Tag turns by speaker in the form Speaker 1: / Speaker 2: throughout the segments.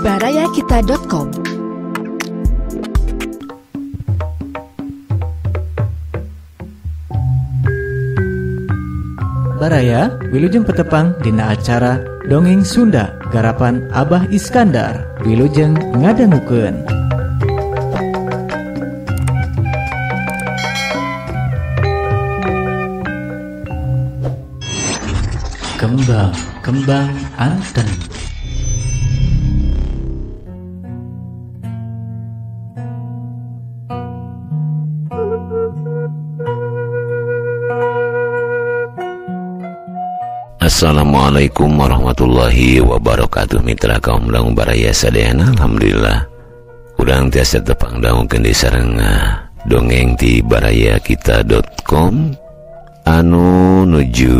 Speaker 1: barayakita.com.
Speaker 2: Baraya wilujeng petepang dina acara Dongeng Sunda garapan Abah Iskandar wilujeng ngadangukeun. Kembang Kembang Anten.
Speaker 3: Assalamualaikum warahmatullahi wabarakatuh. Mitra kaum dangu baraya sadayana, alhamdulillah urang tiasa tepang dangukeun di sareng dongeng ti barayakita.com anu nuju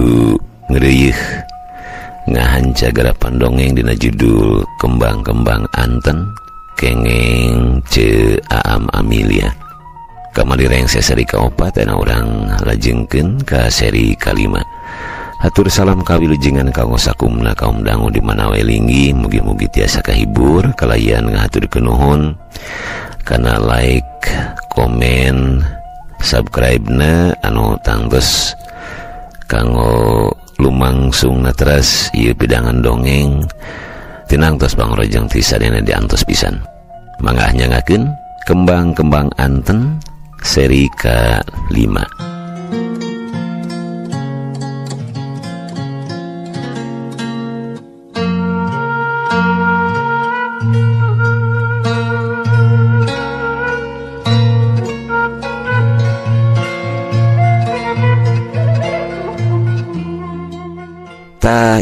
Speaker 3: ngeureuh ngahanca garapan dongeng dina judul Kembang-Kembang Anten kengeng Ce Aam Amilia. Kamari rengse seri kaopat anu urang lajengkeun ka seri kalima. Hatur salam kawilujengan kanggo sakumna kaum dangu di mana wae linggih, mugi-mugi tiasa kahibur kalayan ngahaturkeun nuhun kana like, komen, subscribe-na anu tangtos kanggo lumangsungna teras ieu pidangan dongeng tinangtos pangrojeng ti sadayana diantos pisan. Mangga nyangakeun Kembang-Kembang Anten seri ka-5.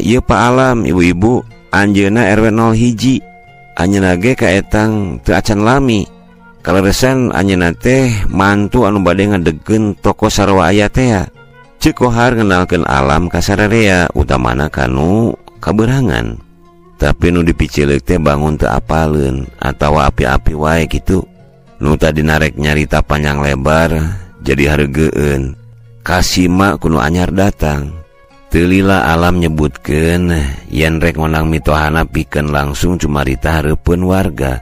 Speaker 3: Ieu Pak Alam ibu-ibu anjeunna RW 01 anjeunna ge kaetang teu acan lami kaleresan anjeunna teh mantu anu bade ngadegkeun toko sarua aya teh. Ceuk Kohar ngenalkeun Alam ka sararea utamana kanu kaberangan, tapi nu dipicileuk teh bangun teu apaleun atawa api-api wae kitu. Nu tadi narek nyarita panjang lebar jadi hareugeun kasima ku nu anyar datang. Telila Alam nyebutkeun yen rek ngondang mitohana pikeun langsung cumarita hareupeun warga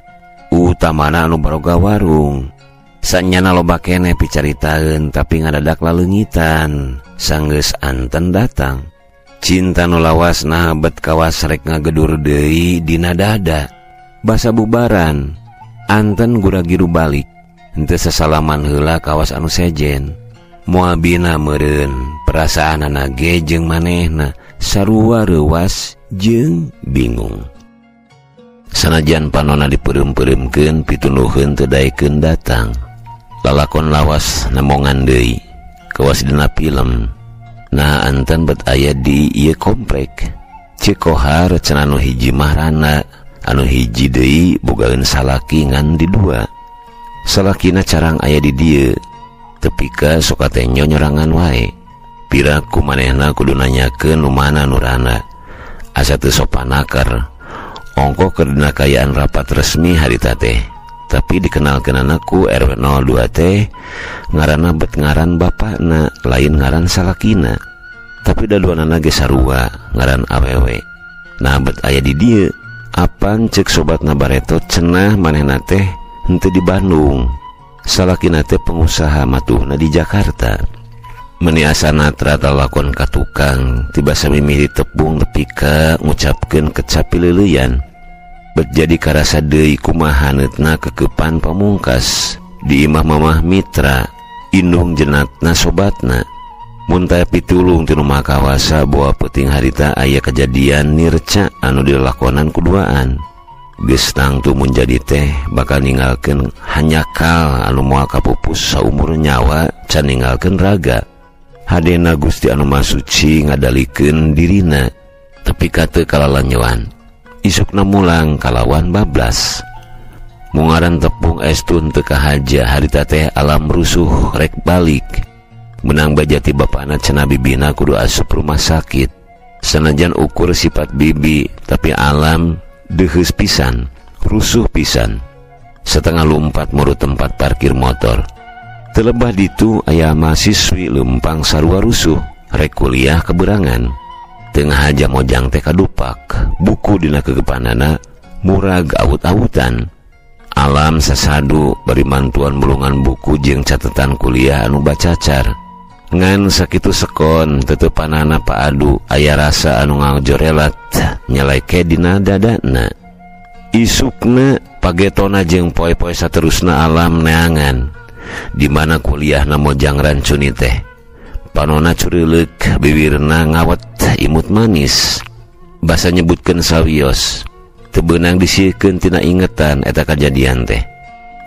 Speaker 3: utamana anu baroga warung. Sanyana loba keneh picaritaeun tapi ngadadak laleungitan sanggeus Anten datang. Cinta nu lawas nah bet kawas rek ngagedur deui dina dada. Basa bubaran Anten gura-giru balik henteu sasalaman heula kawas anu sejen. Moal bina meureun perasaanana ge jeung manehna sarua reuwas jeung bingung. Sanajan panona dipeureum-peureumkeun pitunuheun teu daekeun datang. Lalakon lawas nemongan deui kawas dina film. Nah Anten bet aya di ieu komplek. Ceuk Kohar cenah anu hiji mah rana, anu hiji deui bogaeun salaki ngan di dua. Salakina carang aya di dieu. Tepika soka teh nyorangan wae. Piraku manehna kudu nanyakeun nu mana nu rana. Asa teu sopan akar. Ongko keur dina kaayaan rapat resmi harita teh. Tapi dikenalkeunana ku RW 02 teh ngaranna bet ngaran bapakna, lain ngaran salakina. Tapi da duanana ge sarua ngaran awewe. Nah bet aya di dieu. Apan ceuk sobatna bareto cenah manehna teh henteu di Bandung. Salakina teh pengusaha matuhna di Jakarta. Meni asana trata lakon ka tukang tiba samimih ditepung tepi ka ngucapkeun kecapi leuleuyan. Bet jadi karasa deui kumaha haneutna kekepan pamungkas di imah mamah mitra indung jenatna sobatna. Mun taya pitulung ti nu maha kawasa boa peuting harita aya kejadian nirca anu dilakonan kuduaan. Geus tangtu mun jadi teh bakal ninggalkeun hanyakal anu moal kapupus saumur nyawa can ninggalkeun raga. Hadena Gusti anu Maha Suci ngadalikeun dirina tepi ka teu kalalanyoan. Isukna mulang kalawan bablas. Mungaran tepung estun teu kahaja harita teh Alam rusuh rek balik. Menang bajati bapana cenah bibina kudu asup rumah sakit. Sanajan ukur sifat bibi tapi Alam deheus pisan, rusuh pisan. Setengah lumpat muru tempat parkir motor. Telebah ditu aya mahasiswi lempang sarua rusuh, rek kuliah keberangan. Tengah aja mojang teh kadupak, buku dina kegepanana Murag awut-awutan. Alam sasadu bari mantuan mulungan buku jeung catatan kuliah anu bacacar. Ngan sakitu sekon tetepanana Pak Adu aya rasa anu ngajorelat nyeleke dina dadana. Isukna pagetona jeung poe-poe saterusna alam neangan di mana kuliahna Mojang Rancuni teh. Panona cureulek, bibirna ngawet imut manis. Basa nyebutkeun sawios, teu beunang disiekeun tina ingetan eta kajadian teh.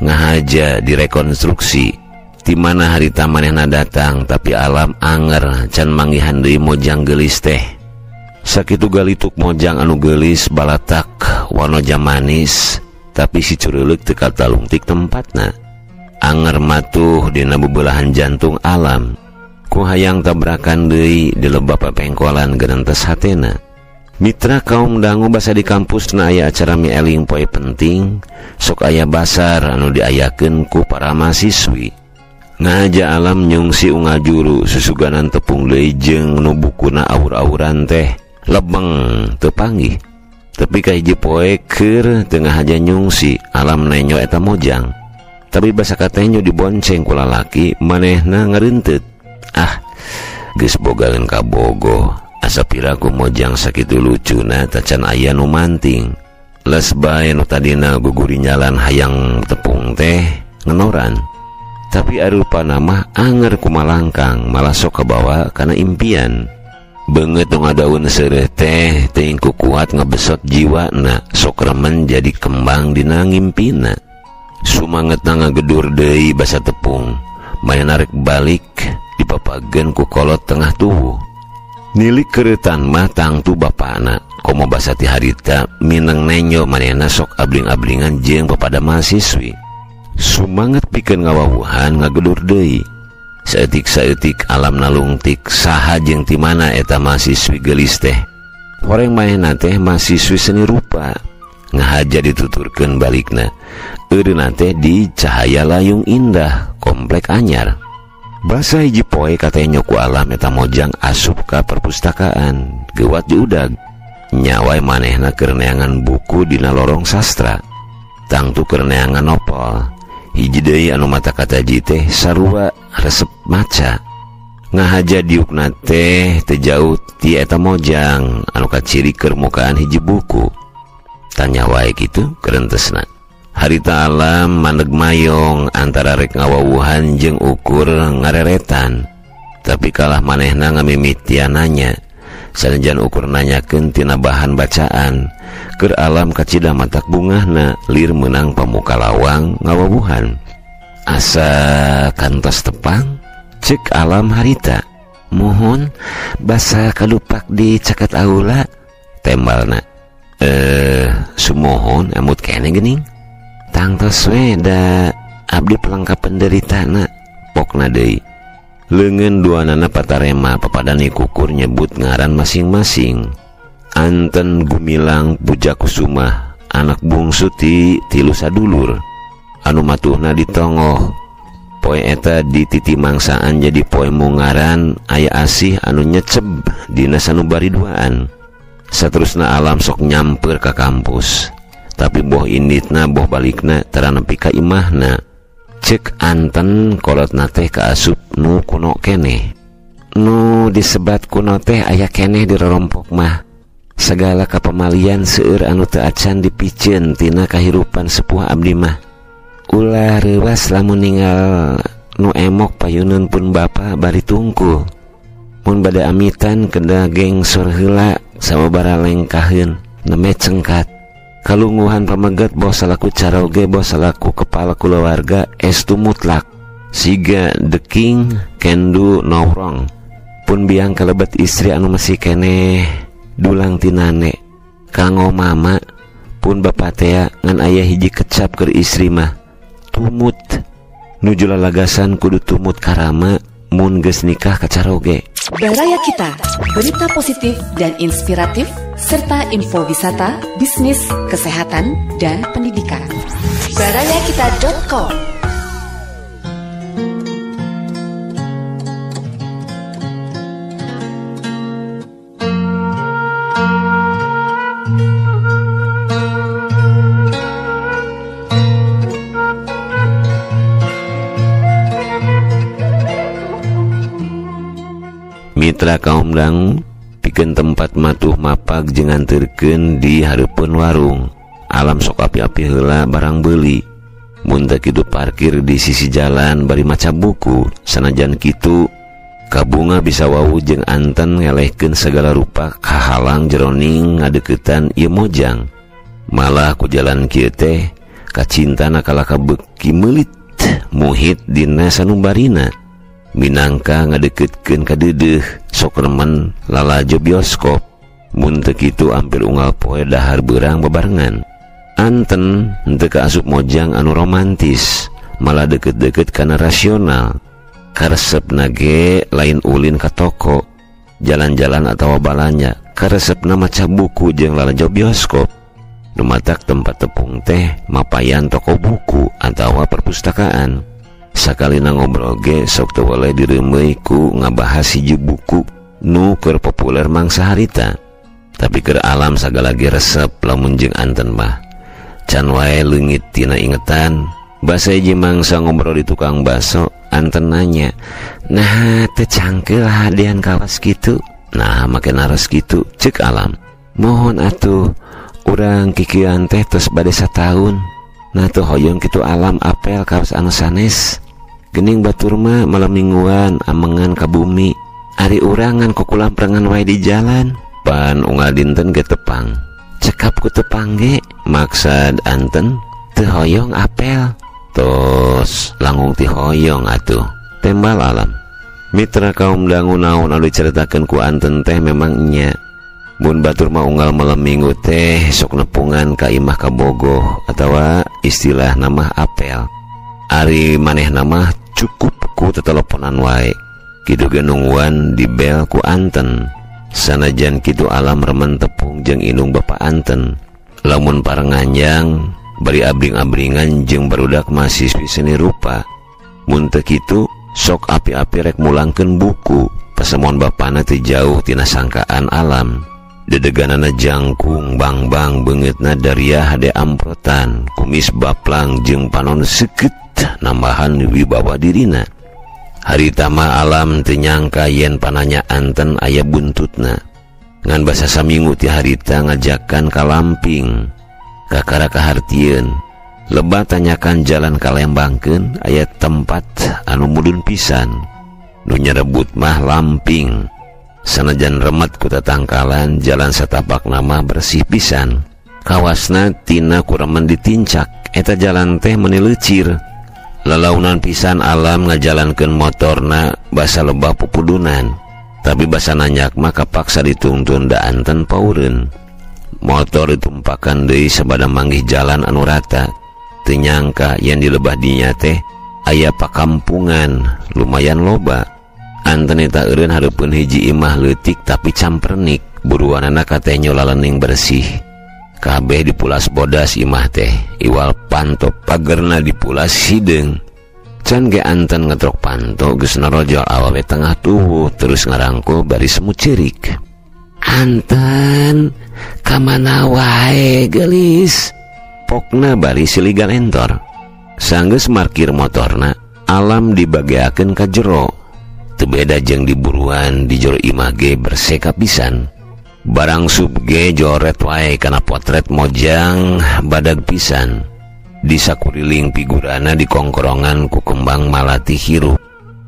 Speaker 3: Ngahaja direkonstruksi di mana harita manehna datang, tapi alam anger can manggihan deui Mojang geulis teh. Sakitu galituk Mojang anu geulis balatak wanoja manis, tapi si cureulek teu katalungtik tempatna. Anger matuh dina bebelahan jantung alam. Ku hayang tabrakan deui di lebah pepengkolan gerentes hatena. Mitra kaum dangu basa di kampus na aya acara mieling poe penting, sok aya basar anu diayakeun ku para mahasiswi. Ngaja alam nyungsi unggal juru susuganan tepung deui jeung nu bukuna awur-awuran teh lebeng teu panggih. Tapi ka hiji poe keur teu ngahaja nyungsi alam nenyo eta Mojang. Tapi basa katenyo dibonceng ku lalaki manehna ngareunteup. Ah, geus bogaeun ka bogoh. Asa piraku Mojang sakitu lucuna tacan aya nu manting. Les bae nu tadina gugurinyalan hayang tepung teh ngenoran. Tapi arupana mah anger kumalangkang malah sok kabawa kana impian. Beungeut nu ngadaun seureuh teh teuing ku kuat ngebesot jiwana, sok remen jadi kembang dina ngimpina. Sumangetna ngagedur deui basa tepung, manehna rek balik dipapageun ku kolot tengah tubuh. Nilik keureutan mah tangtu bapana, komo basa ti harita mineng nenyo manehna sok abling-ablingan jeung papada mahasiswi. Sumanget pikeun ngawawuhan ngagedur deui. Saeutik-saeutik alam nalungtik saha jeung ti mana eta mahasiswi geulis teh. Horeng manehna teh mahasiswi seni rupa. Ngahaja dituturkeun balikna. Eureunna teh di Cahaya Layung Indah, komplek anyar. Basa hiji poe katenyo ku alam eta Mojang asup ka perpustakaan, geuwat diudag. Nyawai manehna keur neangan buku dina lorong sastra. Tangtu keur neangan novel. Hiji deui anu mata kataji teh sarua resep maca. Ngahaja diukna teh teu jauh ti eta Mojang anu kaciri keur mukaan hiji buku. Tanya wae kitu kerentesna. Harita alam mandeg mayong antara rek ngawawuhan jeung ukur ngareretan. Tapi kalah manehna ngamimitian nanya. Sanajan ukur nanyakeun tina bahan bacaan, keur alam kacida matak bungahna lir meunang pamuka lawang ngawawuhan. Asa kantos tepang cek alam harita. Mohon basa kalupak di caket aula tembalna. Sumohon amut kene geuning. Tangtos we da abdi pelengkap penderitana pokna deui. Leungeun duanana patarema papadani kukur nyebut ngaran masing-masing. Anten Gumilang Puja Kusuma, anak bungsu ti tilu sadulur anu matuhna ditongoh. Poe eta dititi mangsaan jadi poe mungaran aya asih anu nyeceb dina sanubari duaan. Saterusna alam sok nyamper ka kampus, tapi boh inditna boh balikna tara nepi ka imahna. Cek anten kolotna teh kaasup nu kuno keneh. Nu disebat kuno teh aya keneh di rorompok mah. Segala kapamalian seueur anu teu acan dipiceun tina kahirupan sepuh abdi mah. Ulah reuwas lamun ninggal nu emok payuneun pun bapa bari tungkul. Mun bade amitan kedah gengsor heula sababara lengkaheun neme cengkat. Kalunguhan pameget boh salaku caroge boh salaku kepala kulawarga estu mutlak. Siga the king can do no wrong. Pun biang kalebet istri anu masih keneh dulang tinane. Kanggo mama pun bapa tea ngan aya hiji kecap keur istri mah. Tumut nuju lalagasan kudu tumut karama mun geus nikah ka caroge.
Speaker 1: Baraya Kita, berita positif dan inspiratif serta info wisata, bisnis, kesehatan, dan pendidikan. Barayakita.com.
Speaker 3: Mitra kaum dangu pikeun tempat matuh mapag jeung nganterkeun di hareupeun warung. Alam sok api-api heula barang beuli. Mun teu kitu parkir di sisi jalan bari maca buku. Sanajan kitu kabunga bisa wawuh jeung Anten ngelehkeun segala rupa kahalang jeroning ngadeukeutan ieu mojang. Malah ku jalan kieu teh kacintana kalaka beuki meulit muhit dina sanubarina. Minangka ngadeuketkeun ka deudeuh sok remen lalajo bioskop. Mun teu kitu ampir unggal poe dahar beurang bebarengan. Anten henteu kaasup mojang anu romantis, malah deket-deket kana rasional. Karesepna ge lain ulin ka toko, jalan-jalan atawa balanja. Karesepna maca buku jeung lalajo bioskop. Nu matak tempat tepung teh mapayan toko buku atawa perpustakaan. Sakalina ngobrol ge sok teu weleh direumeuy ku ngabahas hiji buku nu keur populer mangsa harita. Tapi keur alam sagala ge resep lamun jeung Anten mah. Can wae leungit tina ingetan. Basa hiji mangsa ngobrol di tukang baso, Anten nanya, "Nah, teu cangkeul hadean kawas kitu?" "Nah, make naros kitu," ceuk Alam. "Mohon atuh, urang kikieuan teh tos bade sataun. Nah tuh hoyong kitu Alam apel kawas anu sanes. Gening batur mah malam mingguan amengan ka bumi. Ari urangan kukulam prengan wae di jalan. Pan unggal dinten ge tepang. Cekap ku tepang ge." Maksad Anten teu hoyong apel. Tos langgung ti hoyong atuh, tembal Alam. Mitra kaum dangu naon anu dicaritakeun ku Anten teh memang nya. Mun batur mah unggal malam minggu teh sok nepungan ka imah ka Bogoh atawa istilah nama apel. Ari manehna mah cukup ku teteleponan wae. Kitu ge nungguan di bel ku Anten. Sanajan kitu Alam remen tepung jeung indung bapa Anten. Lamun parenganjang bari abring-abringan jeung barudak mahasiswi seni rupa. Mun teu kitu sok api-api rek mulangkeun buku. Pasemon bapana teu jauh tina sangkaan Alam. Dedeganana jangkung bang-bang beungeutna daria hade amprotan, kumis baplang jeung panon seukeut nambahan wibawa dirina. Harita mah Alam teu nyangka yen pananya Anten aya buntutna. Ngan basa saminggu ti harita ngajakan ka Lamping, kakara kahartieun. Lebah tanyakan jalan ka Lembangkeun aya tempat anu mudun pisan. Nu nyerebut mah Lamping. Sanajan remet ku tatangkalan jalan satapak nama bersih pisan. Kawasna tina kuremen ditincak, eta jalan teh meuni leucir. Lalaunan pisan Alam ngajalankeun motorna basa lebah pupudunan. Tapi basa nanyak mah kapaksa dituntun da Anten paureun. Motor ditumpakan deui sabada manggih jalan anu rata. Teu nyangka yen di lebah dinya teh aya pakampungan lumayan loba. Anten eta eureun hareupeun hiji imah leutik tapi campernik, buruanana katenyo lalening bersih. Kabeh dipulas bodas imah teh, iwal panto pagerna dipulas hideung. Can ge Anten ngetrok panto geus narojol awewe tengah tuhu terus ngarangkul bari semu ceurik. "Anten, ka mana wae geulis?" Pokna bari silih galentor. Sanggeus markir motorna, Alam dibageakeun ka jero. Teu beda jeung di buruan di jero imah ge berseka pisan. Barang sub ge joret wae kana potret mojang badag pisan. Di sakuriling figurana dikongkorongan ku kembang malati hirup.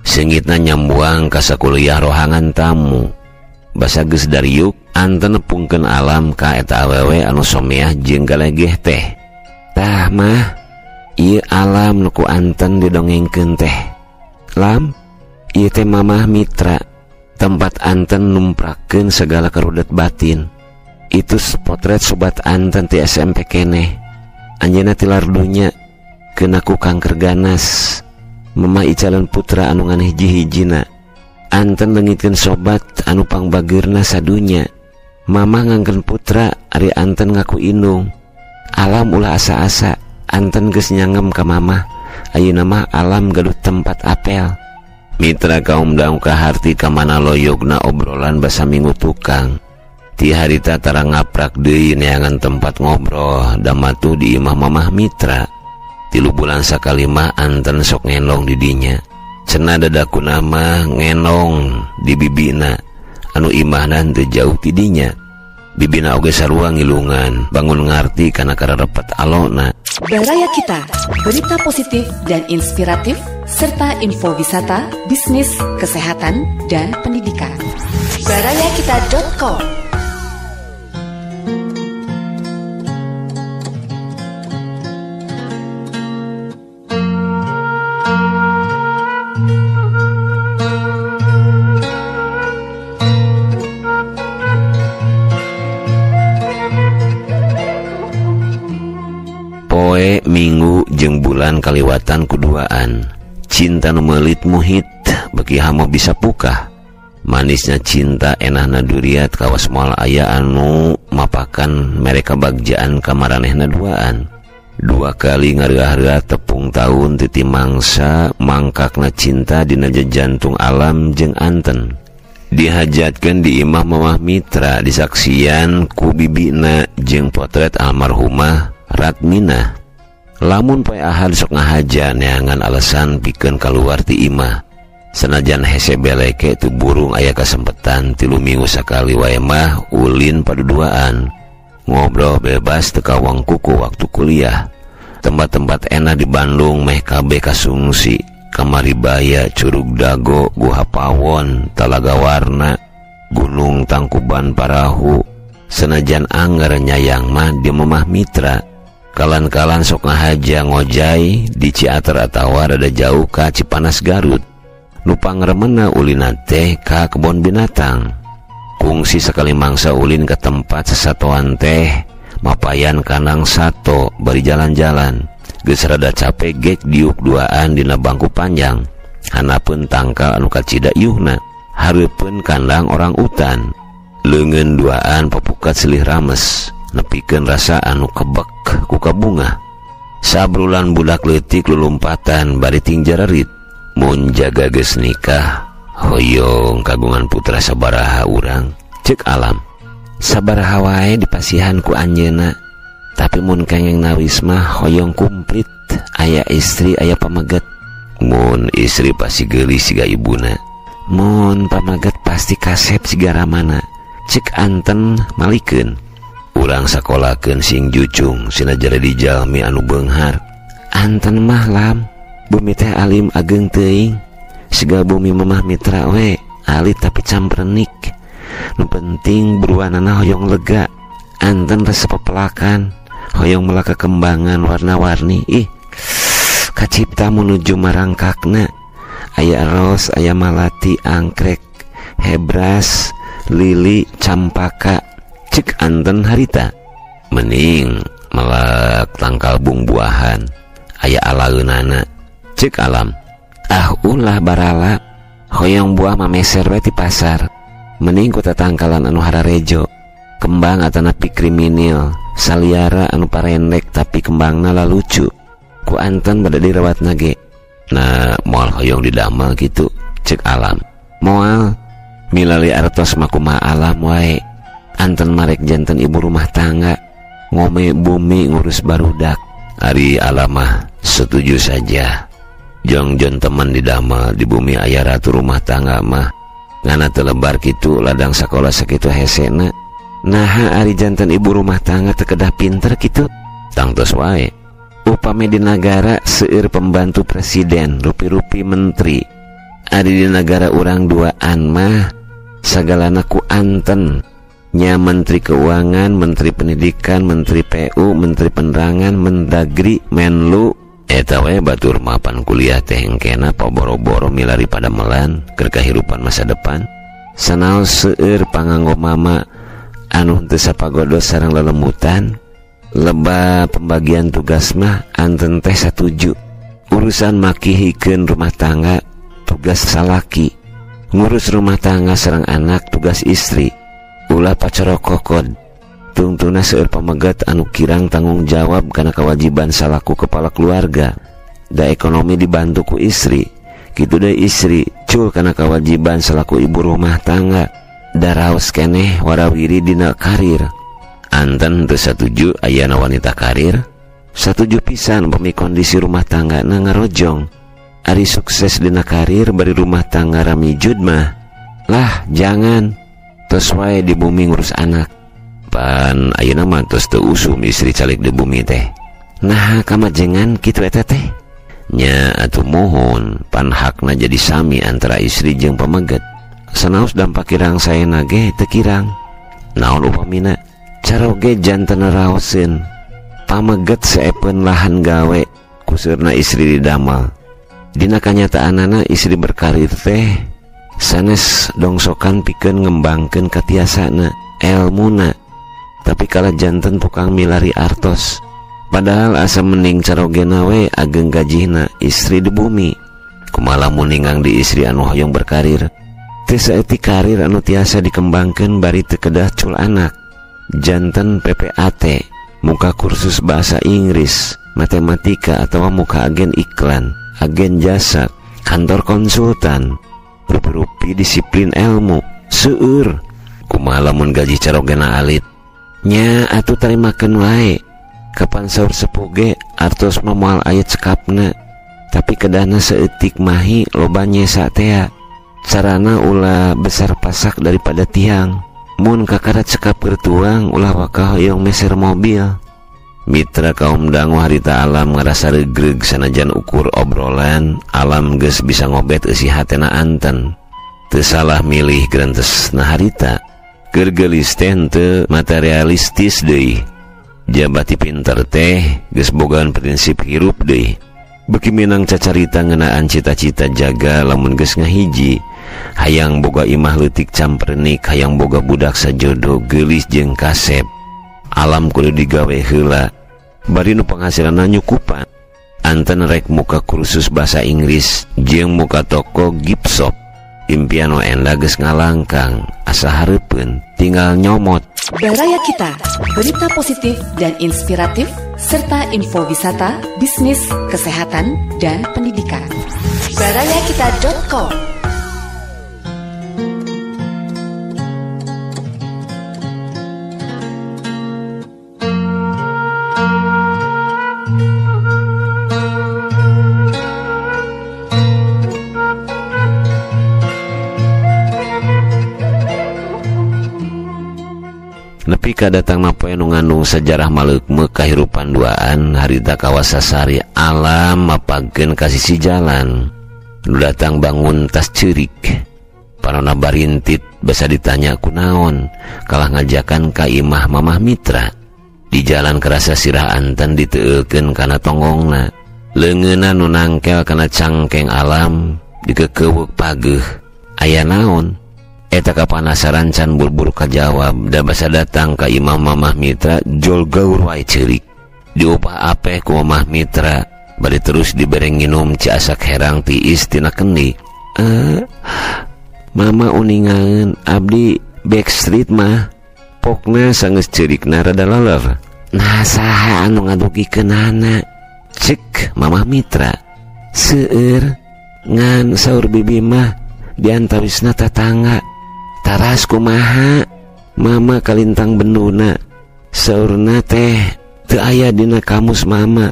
Speaker 3: Seungitna nyambuang ka sakuliah rohangan tamu. Basa geus dariuk, Anten nepungkeun Alam ka eta awewe anu someah jeung galegeh teh. "Tah mah, ieu Alam nu ku Anten didongengkeun teh. Lam, ieu teh mamah Mitra, tempat Anten numprakeun segala karudet batin. Itu potret sobat Anten ti SMP keneh. Anjeunna tilar dunya kena ku kanker ganas. Mamah icalan putra anu ngan hiji-hijina. Anten leungitkeun sobat anu pangbageurna sadunya. Mamah ngangkeun putra ari Anten ngaku indung. Alam ulah asa-asa, Anten geus nyangem ka mamah. Ayeuna mah Alam gaduh tempat apel." Mitra kaum dangu kaharti kamana loyogna obrolan basa minggu tukang. Ti harita tara ngaprak deui neangan tempat ngobrol damatu di imah mamah Mitra. 3 bulan sakali mah Anten sok ngendong di dinya. Cenah dadakuna mah ngendong di bibina. Anu imahna teu jauh ti dinya. Bibina oge sarua ngilungan, bangun ngarti kana kararepet alona.
Speaker 1: Baraya Kita, berita positif dan inspiratif serta info wisata, bisnis, kesehatan, dan pendidikan. Barayakita.com.
Speaker 3: Poe minggu jeung bulan kaliwatan kuduaan. Cinta nu meulit muhit beki hamo bisa pukah. Manisnya cinta enahna duriat kawas moal aya anu mapakan mereka bagjaan kamaranehna duaan. Dua kali ngareah-reah tepung taun titi mangsa mangkakna cinta dina jantung alam jeung anten. Dihajatkeun di imah Mamah Mitra disaksian ku bibina jeung potret almarhumah Ratmina. Lamun poe Ahad sok ngahaja neangan alasan pikeun kaluar ti imah. Sanajan hese beleke tu burung aya kasempetan 3 minggu sakali wae mah ulin paduduaan. Ngobrol bebas teu kawang kuku waktu kuliah. Tempat-tempat enak di Bandung meh kabeh kasungsi. Kamaribaya, Curug Dago, Guha Pawon, Talaga Warna, Gunung Tangkuban Parahu. Senajan anggar nyayang mah di Mamah Mitra. Kalan-kalan sok ngahaja ngojai di Ciater atawa rada jauh ka Cipanas Garut. Nu pangremena ulina teh ka kebon binatang. Kungsi sekali mangsa ulin ke tempat sesatoan teh mapayan kanang sato bari jalan-jalan. Geus rada capek gek diuk duaan dina bangku panjang. Hanapeun tangkal anu kacida iuhna, hareupeun kandang orang utan. Leungeun duaan papukat silih rames, nepikeun rasa anu kebek ku kabungah. Sabrulan budak leutik lulumpatan bari tingjarerit. Mun jaga geus nikah, hoyong kagungan putra sabaraha urang, ceuk alam. Sabaraha wae dipasihan ku anjeunna, tapi mun kengeng nawis mah hoyong kumplit, aya istri aya pameget. Mun istri pasti geulis siga ibuna, mun pameget pasti kasep siga ramana, ceuk anten malikeun. Urang sakolakeun sing jucung sina jadi jalmi anu beunghar. Anten mah lam bumi teh alim ageng teuing, siga bumi Mamah Mitra we alit tapi camprenik. Nu penting buruanana hoyong lega. Anten resep pepelakan, hoyong melaka kembangan warna-warni. Ih, kacipta menuju marangkakna. Aya ros, aya malati, angkrek, hebras, lili, campaka. Cek anten harita. Mening melak tangkal bungbuahan, aya alaeunana. Cek alam. Ah ulah barala, hoyong buah mameser we ti pasar. Mening ku tatangkalan anu hararejo, kembang atanapi kriminil, saliara anu parendek tapi kembangna lalucu. Ku anten bade dirawatna ge. Nah moal hoyong didamel kitu, cek alam. Moal milali artos makumaha alam wae. Anten marek janten ibu rumah tangga, ngome bumi ngurus barudak. Ari alamah setuju saja. Jongjon teman didamel di bumi aya ratu rumah tangga mah. Ngana telebar kitu ladang sakola sakitu hesena. Naha ari janten ibu rumah tangga teu kedah pinter kitu. Tangtos wae. Upami di nagara seueur pembantu presiden, rupi-rupi menteri. Ari di nagara urang duaan mah sagalana ku anten. Nya menteri keuangan, menteri pendidikan, menteri PU, menteri penerangan, mendagri, menlu. Eta we batur mapan kuliah teh engkena paboro-boro milari padamelan keur kahirupan masa depan. Sanaos seueur panganggo mama anu henteu sapagodos sareng lelemutan. Leba pembagian tugas mah anten teh satuju. Urusan makihikeun rumah tangga tugas salaki, ngurus rumah tangga sareng anak tugas istri. Ulah pacorokokod. Tungtuna seueur pamegat anu kirang tanggung jawab kana kewajiban salaku kepala keluarga. Da ekonomi dibantu ku istri. Kitu deui istri cul kana kewajiban salaku ibu rumah tangga. Da raos keneh warawiri dina karir. Anten teu satuju ayana wanita karir. Satuju pisan upami kondisi rumah tangga na ngarojong. Ari sukses dina karir bari rumah tangga ramijud mah. Lah jangan. Tos wae di bumi ngurus anak. Pan ayeuna mah tos teu usum istri calik di bumi teh. Nah kamajengan kitu eta teh. Nya atuh mohon pan hakna jadi sami antara istri jeung pameget. Sanaos dampak kirang saena ge teu kirang. Naon upamina caroge janten raoseun. Pameget seepeun lahan gawe kuseurna istri didamal. Dina kanyataanana istri berkarir teh sanes dongsokan pikeun ngembangkeun katiasana elmuna, tapi kala janten tukang milari artos. Padahal asa mending carogena we ageng gajihna istri di bumi. Kumaha lamun ningang di istri anu hoyong berkarir. Teu saeutik karir anu tiasa dikembangkeun bari teu kedah cul anak. Janten PPAT, muka kursus bahasa Inggris, matematika atawa muka agen iklan, agen jasa, kantor konsultan, rupi-rupi disiplin ilmu, seueur. Kumaha lamun gaji carogena alit? Nya atuh tarimakeun wae. Kapan saur sepuh ge artos mah moal aya cekapna, tapi kedahna saeutik mahi loba nyesa tea. Carana ulah besar pasak daripada tiang. Mun kakara cekap keur tuang ulah waka hoyong meser mobil. Mitra kaum dangu harita alam ngarasa regreg sanajan ukur obrolan alam geus bisa ngobet eusi hatena anten. Teu salah milih grentesna harita. Keur geulis teh henteu materialistis deui. Jabati pinter teh geus bogaan prinsip hirup deui. Beuki minang cacarita ngeunaan cita-cita jaga lamun geus ngahiji. Hayang boga imah leutik campernik, hayang boga budak sajodo geulis jeung kasep. Alam kudu digawe heula bari nu penghasilanna nyukupan. Anten rek muka kursus bahasa Inggris jeung muka toko gift shop. Impian nu enda geus ngalangkang asa hareupeun tinggal nyomot.
Speaker 1: Baraya Kita, berita positif dan inspiratif serta info wisata, bisnis, kesehatan, dan pendidikan. Barayakita.com.
Speaker 3: Nepi ka datang poe nu ngandung sejarah maleukmeuk kahirupan duaan harita kawasasari alam mapagkeun ka sisi jalan. Nu datang bangun tas ceurik. Panona barintit basa ditanya kunaon kalah ngajakan ka imah mamah mitra. Di jalan kerasa sirah anten diteueulkeun kana tonggongna. Leungeunna nu nangkel kana cangkeng alam dikekeuweuk pageuh. Aya naon? Eta kapanasaran can buru-buru kajawab da basa datang ka imah mamah mitra jol gaur wae ceurik. Diupah apeh ku mamah mitra bari terus dibere nginum ci asak herang tiis tina kendi. Mama uningaeun abdi backstreet mah pokna sanggeus ceurikna rada leler. Nah saha anu ngadugikeunana? Cek mamah mitra. Seueur ngan saur bibi mah diantawisna tatangga. Taras kumaha mama kalintang benduna saurna teh teu aya dina kamus mama.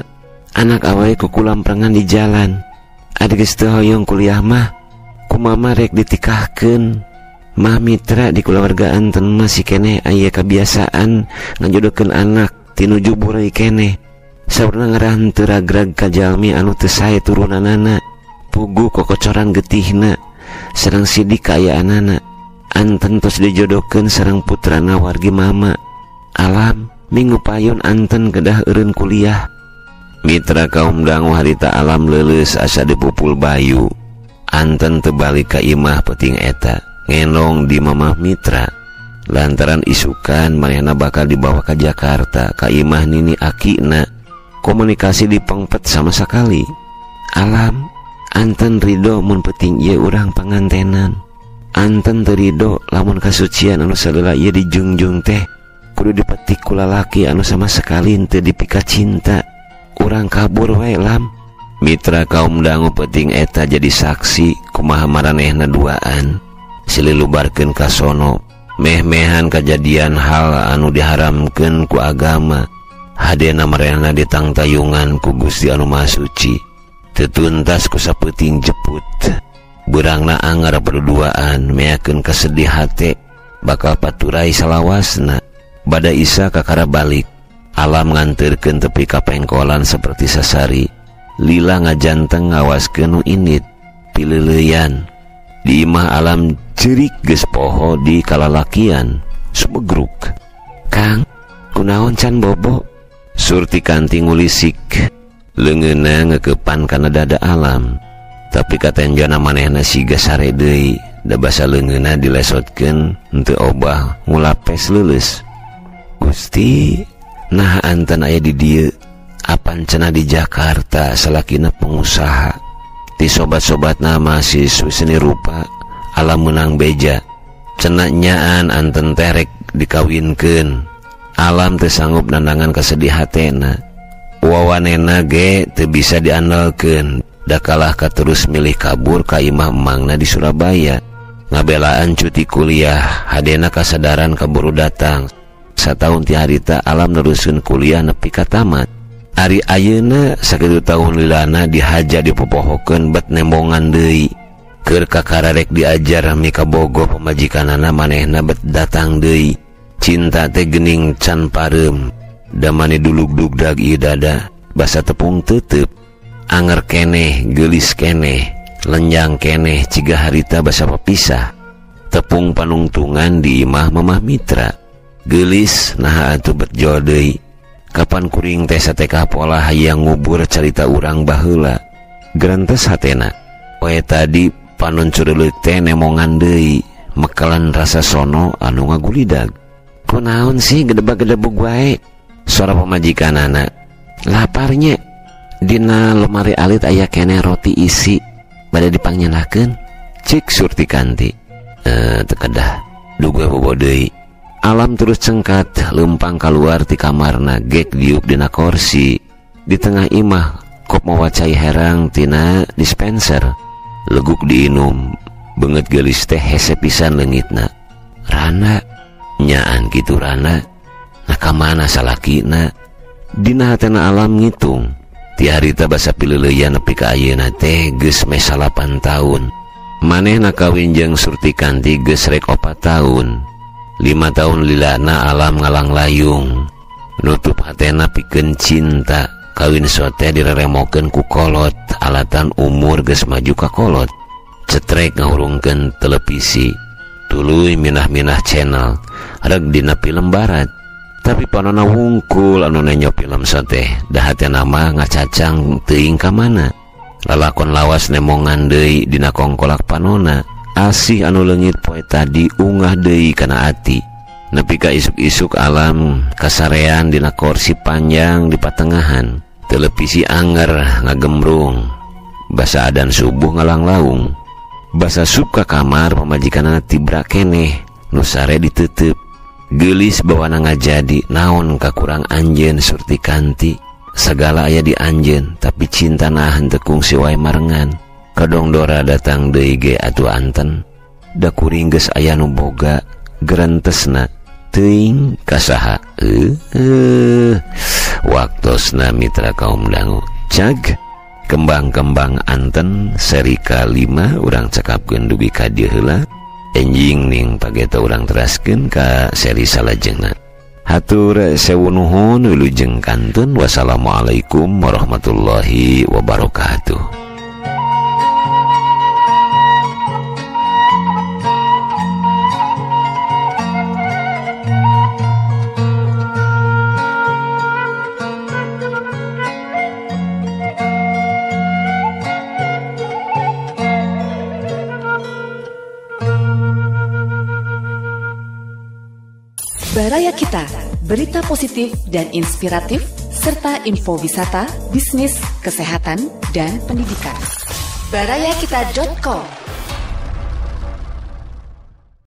Speaker 3: Anak awae kukulam-prengan di jalan. Adi geus teu hoyong kuliah mah ku mama rek ditikahkeun. Mah mitra di kulawarga anten masih keneh aya kabiasaan ngajodohkeun anak tinuju burai keneh. Saurna ngarah henteu ragrag ka jalmi anu teu sae turunanana. Pugu kokocoran getihna sareng sidik kaayaanana. Anten tos dijodohkeun sareng putrana wargi mama. Alam minggu payun anten kedah eureun kuliah. Mitra kaum dangu harita alam leuleus asa dipupul bayu. Anten teu balik ka imah peuting eta, ngenong di mamah mitra. Lantaran isukan manehna bakal dibawa ka Jakarta ka imah nini akina. Komunikasi dipengpet sama sekali. Alam anten ridho mun peuting ieu urang pangantenan. Anten teu ridho lamun kasucian anu sadeula ieu dijungjung teh kudu dipetik ku lalaki anu sama sekali teu dipika cinta. Urang kabur wae lam. Mitra kaum dangu peuting eta jadi saksi kumaha maranehna duaan. Sililubarkeun ka sono meh-mehan kajadian hal anu diharamkeun ku agama. Hadena maranehna ditangtayungan ku Gusti anu Maha Suci. Teu tuntas ku sapeuting jeput. Beurangna angar perduaan meakeun kasedih hate. Bakal paturai salawasna. Bada Isa kakara balik. Alam nganterkeun tepi ka pengkolan seperti sasari. Lila ngajanteng ngawaskeun nu init. Pileuleyan. Di imah alam cerik geus poho di kalalakian. Sumegruk. Kang, kunaon can bobo? Surti Kanti ngulisik. Leungeunna ngekepan kana dada alam. Tapi katenjona manehna siga sare deui. Da basa leungeunna dilesotkeun henteu obah ngulapes leuleus. Gusti, nah antan aya di dieu. Apan cenah di Jakarta salakina pengusaha. Ti sobat-sobatna mahasiswi seni rupa alam menang beja. Cenah nyaan anten terek dikawinkeun. Alam teu sanggup nandangan kasedih hatena. Wawanena ge teu bisa diandalkeun. Da kalah ka terus milih kabur ka imah emangna di Surabaya. Ngabelaan cuti kuliah, hadena kasadaran kaburu datang. Sataun ti harita alam neruskeun kuliah nepi ka tamat. Ari ayeuna sakitu tahun lilana dihaja dipopohokeun bet nembongan deui. Keur kakararek diajar mika bogo pamajikanana manehna bet datang deui. Cinta teh geuning can pareum. Damane dulug-dug dag ieu dada, basa tepung tetep. Anger keneh, geulis keneh, lenjang keneh ciga harita basa papisah. Tepung panungtungan di imah Mamah Mitra. Geulis naha atuh bet jol deui. Kapan kuring teh satekah pola hayang ngubur carita urang baheula. Gerentes hatena. Poe tadi panon cureuleuk teh nemongan deui, mekalan rasa sono anu ngagulidag. Kunaon sih gedebag-gedebug wae? Suara pamajikanana. Laparnya. Dina lemari alit aya keneh roti isi. Bade dipangnyenakeun. Cik Surti Kanti. Teu kedah. Duga bobo deui. Alam terus cengkat lempang keluar ti kamarna gek diuk dina korsi. Di tengah imah kop mawa cai herang tina dispenser. Leguk diinum. Beungeut geulis teh hese pisan leungitna. Rana nyaan kitu Rana. Nah ka mana salakina? Dina hatena alam ngitung. Ti harita basa pileuleyan nepi ka ayeuna teh geus meh 8 tahun. Manehna kawin jeung Surti Kanti geus rek 4 tahun. 5 tahun lilana alam ngalang layung. Nutup hatena pikeun cinta. Kawin sote direremokeun ku kolot. Alatan umur geus maju ka kolot. Cetrek ngahurungkeun televisi. Tuluy minah-minah channel. Rek dina film barat. Tapi panona wungkul anu nenyo film sote. Da hatena mah ngacacang teuing ka mana. Lalakon lawas nemongan deui dina kongkolak panona. Asih anu leungit poe tadi ungah deui kana ati. Nepi ka isuk-isuk alam kasarean dina korsi panjang di patengahan. Televisi anger ngagembrung. Basa adan subuh ngalanglaung. Basa sup ka kamar pamajikanana tibra keneh. Nu sare diteuteup. Geulis bawana ngajadi naon kakurang anjeun Surti Kanti. Sagala aya di anjeun tapi cinta nah henteu kungsi wae marengan. Kadong Dora datang deui ge atuh anten. Da kuring geus aya nu boga gerentesna teuing kasaha. Waktosna mitra kaum dangu. Cag kembang-kembang anten seri ka-5 urang cekapkeun dugi ka dieu heula. Enjing ning pageta urang teraskeun ka seri salajengna. Hatur sewu nuhun wilujeng kantun. Wassalamualaikum warahmatullahi wabarakatuh.
Speaker 1: Baraya Kita, berita positif dan inspiratif, serta info wisata, bisnis, kesehatan, dan pendidikan. Barayakita.com.